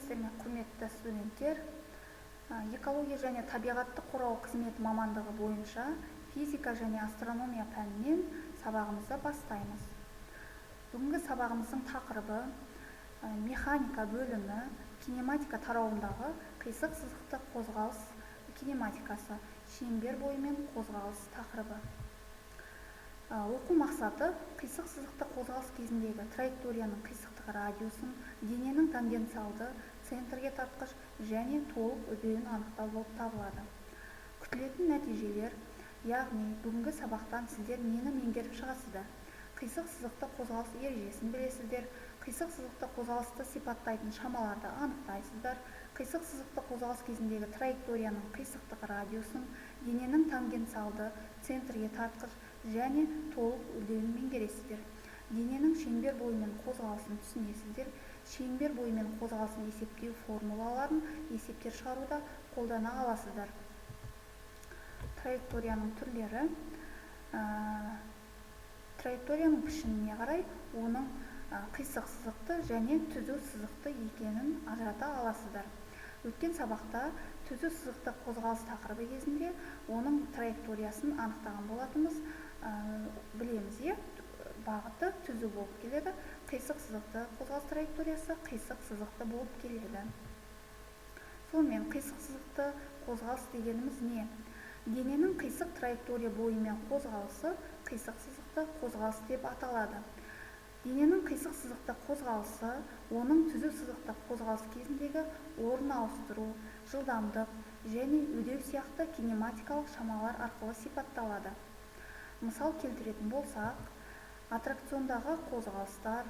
Сәлеметсіздер ме, құрметті студенттер! Экология және табиғатты қорғау қызметі мамандығы бойынша физика және астрономия пәнінен сабағымызды бастаймыз. Бүгінгі сабағымыздың тақырыбы механика бөлімі, кинематика тарауындағы қисық сызықты қозғалыс кинематикасы, шеңбер бойымен қозғалыс тақырыбы. Оқу мақсаты: қисық сызықты қозғалыс кезіндегі траекторияның қисықтық радиусын, дененің тангенциалды, центрге тартқыш және толық үдеуін анықтау болып табылады. Күтілетін нәтижелер, яғни бүгінгі сабақтан сіздер нені меңгеріп шығасыздар? Қисық сызықты қозғалыс ережесін білесіздер, қисық сызықты қозғалысты сипаттайтын шамаларды анықтайсыздар, қисық сызықты қозғалыс кезіндегі траекторияның қисықтық радиусын, дененің тангенциалды, центрге тартқыш және толық үдеуін меңгересіздер. Дененің шеңбер бойымен қозғалысын түсінесіздер, шеңбер бойымен қозғалысын есептеу формулаларын есептер шығаруда қолдана аласыздар. Траекторияның түрлері. Траекторияның пішініне қарай оның қисық сызықты және түзу сызықты екенін ажырата аласыздар. Өткен сабақта түзу сызықты қозғалыс тақырыбы кезінде оның траекториясын анықтаған болатынбыз. Білеміз, иә, бағыты түзу болып келеді, қисық сызықты қозғалыс траекториясы қисық сызықты болып келеді. Сонымен, қисық сызықты қозғалыс дегеніміз не? Дененің қисық траектория бойымен қозғалысы қисық сызықты қозғалыс деп аталады. Дененің қисық сызықты қозғалысы оның түзу сызықты қозғалыс кезіндегі орын ауыстыру, жылдамдық және үдеу сияқты кинематикалық шамалар арқылы сипатталады. Мысал келтіретін болсақ, аттракциондағы қозғалыстар,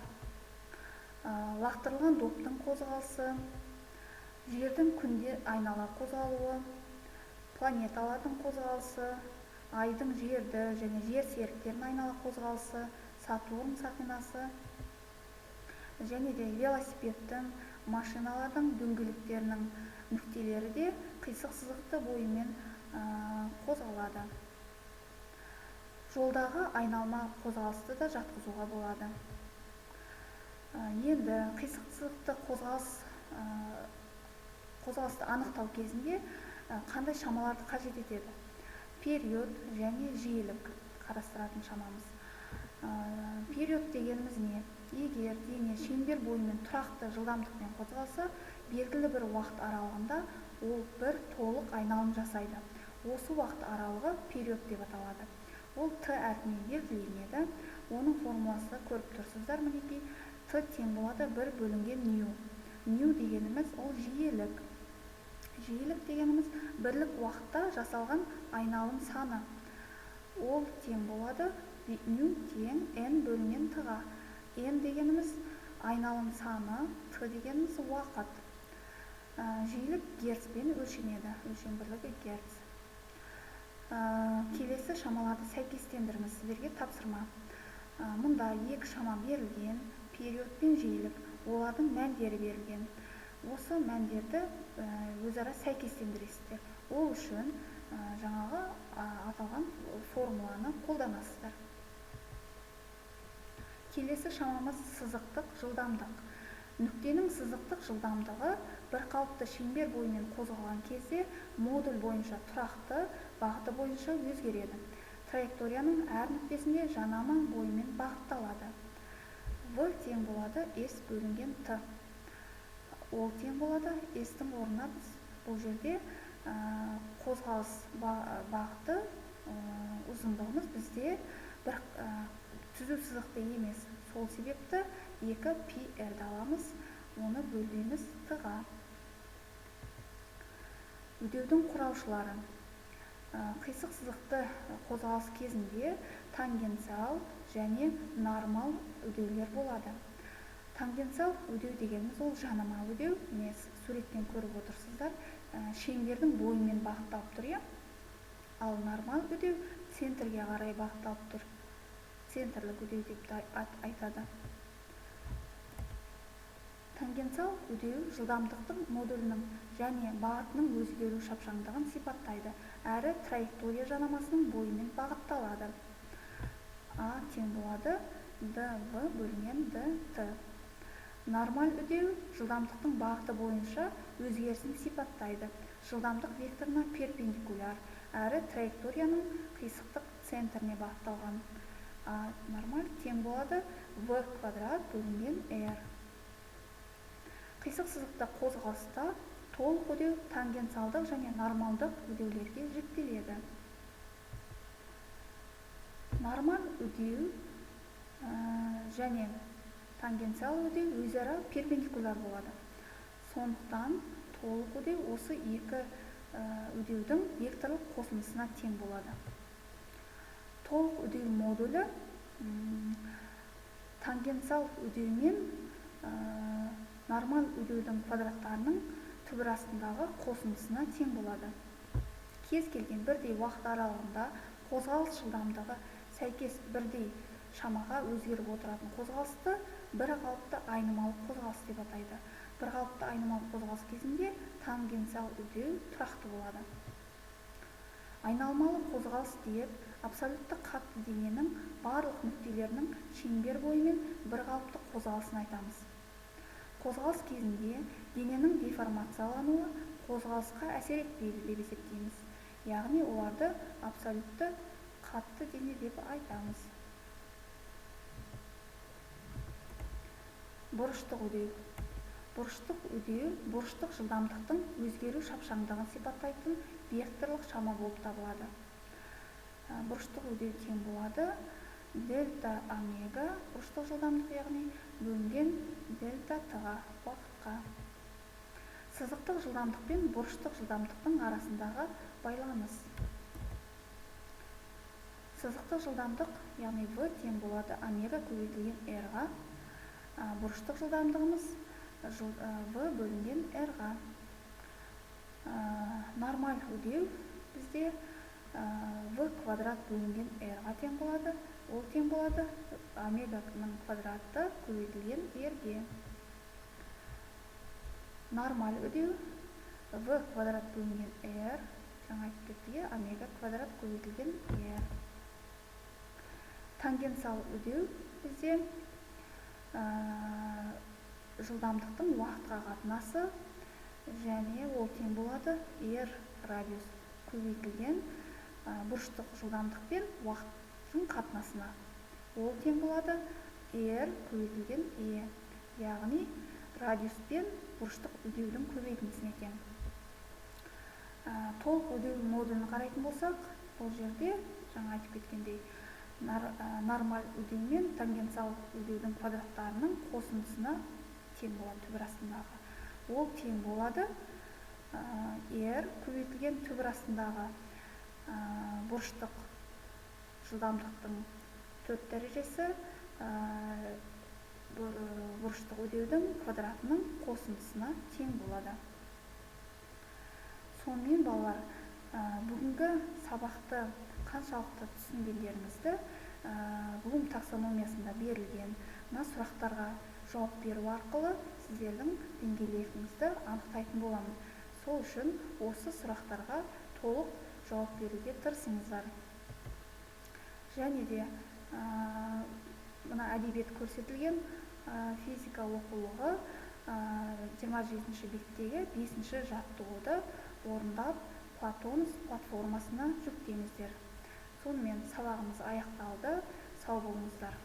лақтырылған доптың қозғалысы, жердің күнде айнала қозғалуы, планеталардың қозғалысы, айдың жерді және жер серіктерін айнала қозғалысы, Сатурн сақинасы және де велосипедтің, машиналардың дөңгелектерінің нүктелері де қисық сызықты бойымен қозғалады. Жолдағы айналма қозғалысты да жатқызуға болады. Енді қисық сызықты қозғалысты анықтау кезінде қандай шамаларды қажет етеді? Период және жиілік қарастыратын шамамыз. Период дегеніміз не? Егер дене шеңбер бойымен тұрақты жылдамдықпен қозғалса, белгілі бір уақыт аралығында ол бір толық айналым жасайды. Осы уақыт аралығы период деп аталады. Ол Т әрпімен белгіленеді. Оның формуласы көріп тұрсыздар, мінекей, Т тең болады 1 бөлінген нью. Нью дегеніміз ол жиілік. Жиілік дегеніміз бірлік уақытта жасалған айналым саны. Ол тең болады нью тең n бөлінген т-ға. N дегеніміз айналым саны, т дегеніміз уақыт. Жиілік герцпен өлшенеді, өлшем бірлігі герц. Келесі шамаларды сәйкестендіріңіз, сіздерге тапсырма. Мұнда екі шама берілген, период пен жиілік, олардың мәндері берілген. Осы мәндерді өзара сәйкестендіресіздер. Ол үшін жаңағы аталған формуланы қолданасыздар. Келесі шамамыз сызықтық жылдамдық. Нүктенің сызықтық жылдамдығы бір қалыпты шеңбер бойымен қозғалған кезде модуль бойынша тұрақты бағыты бойынша өзгереді. Траекторияның әр нүктесінде жанама бойымен бағытталады. В тең болады S бөлінген Т. Ол тең болады S-тің орнына біз бұл жерде қозғалыс бағыты ұзындығымыз бізде бір түзу сызықты емес. Сол себепті 2 пи r-ді аламыз, оны бөлеміз т-ға. Үдеудің құраушылары. Қисық сызықты қозғалыс кезінде тангенциал және нормал үдеулер болады. Тангенциал үдеу дегеніміз ол жанама үдеу. Міне, суреттен көріп отырсыздар, шеңбердің бойымен бағытталып тұр, иә? Ал нормал үдеу центрге қарай бағытталып тұр. Центрлік үдеу деп те айтады. Тангенциал үдеу жылдамдықтың модулінің және бағытының өзгеру шапшаңдығын сипаттайды, әрі траектория жанамасының бойымен бағытталады. А тең болады dv бөлінген dt. Нормаль үдеу жылдамдықтың бағыты бойынша өзгерісін сипаттайды. Жылдамдық векторына перпендикуляр, әрі траекторияның қисықтық центріне бағытталған. Нормаль тең болады v квадрат бөлінген r. Қисық сызықты қозғалыста толық үдеу тангенциалдық және нормалдық үдеулерге жіктеледі. Нормаль үдеу және тангенциал үдеу өзара перпендикуляр болады. Сондықтан толық үдеу осы екі үдеудің векторлық қосындысына тең болады. Толық үдеу модулі тангенциал үдеу мен нормаль үдеудің квадраттарының түбір астындағы қосындысына тең болады. Кез келген бірдей уақыт аралығында қозғалыс жылдамдығы сәйкес бірдей шамаға өзгеріп отыратын қозғалысты бір қалыпты айнымалы қозғалыс деп атайды. Бір қалыпты айнымалы қозғалыс кезінде тангенциал үдеу тұрақты болады. Айналмалы қозғалыс деп абсолютті қатты дененің барлық нүктелерінің шеңбер бойымен бір қалыпты қозғалысын айтамыз. Қозғалыс кезінде дененің деформациялануы қозғалысқа әсер етпейді деп есептейміз. Яғни оларды абсолютті қатты дене деп айтамыз. Бұрыштық үдеу. Бұрыштық үдеу бұрыштық жылдамдықтың өзгеру шапшаңдығын сипаттайтын векторлық шама болып табылады. Бұрыштық үдеу тең болады дельта омега бұрыштық жылдамдық, яғни бөлінген дельта т-ға уақытқа. Сызықтық жылдамдық пен бұрыштық жылдамдықтың арасындағы байланыс. Сызықтық жылдамдық, яғни v тең болады омега көбейтілген r-ға. Бұрыштық жылдамдығымыз v бөлінген r-ға. Нормаль үдеу бізде v квадрат бөлінген r-ға тең болады. Ол тең болады омеганың квадраты көбейтілген r-ге. Нормаль үдеу v квадрат бөлінген r, жаңа айтып кеттік, омега квадрат көбейтілген r. Тангенциал үдеу бізде жылдамдықтың уақытқа қатынасы және ол тең болады r радиус көбейтілген бұрыштық жылдамдық пен уақыттың қатынасына. Ол тең болады r көбейтілген e, яғни радиус пен бұрыштық үдеудің көбейтіндісіне тең. Толық үдеу модулін қарайтын болсақ, бұл жерде жаңа айтып кеткендей нормаль үдеу мен тангенциал үдеудің квадраттарының қосындысына тең болады түбір астындағы. Ол тең болады r көбейтілген түбір астындағы бұрыштық жылдамдықтың 4 дәрежесі бұрыштық үдеудің квадратының қосындысына тең болады. Сонымен балалар, бүгінгі сабақты қаншалықты түсінгендеріңізді Блум таксономиясында берілген мына сұрақтарға жауап беру арқылы сіздердің деңгейлеріңізді анықтайтын боламын. Сол үшін осы сұрақтарға толық жауап беруге тырысыңыздар. Және де мына әдебиет көрсетілген физика оқулығы 27 беттегі 5 жаттығуды орындап Платонус платформасына жүктеңіздер. Сонымен сабағымыз аяқталды. Сау болыңыздар.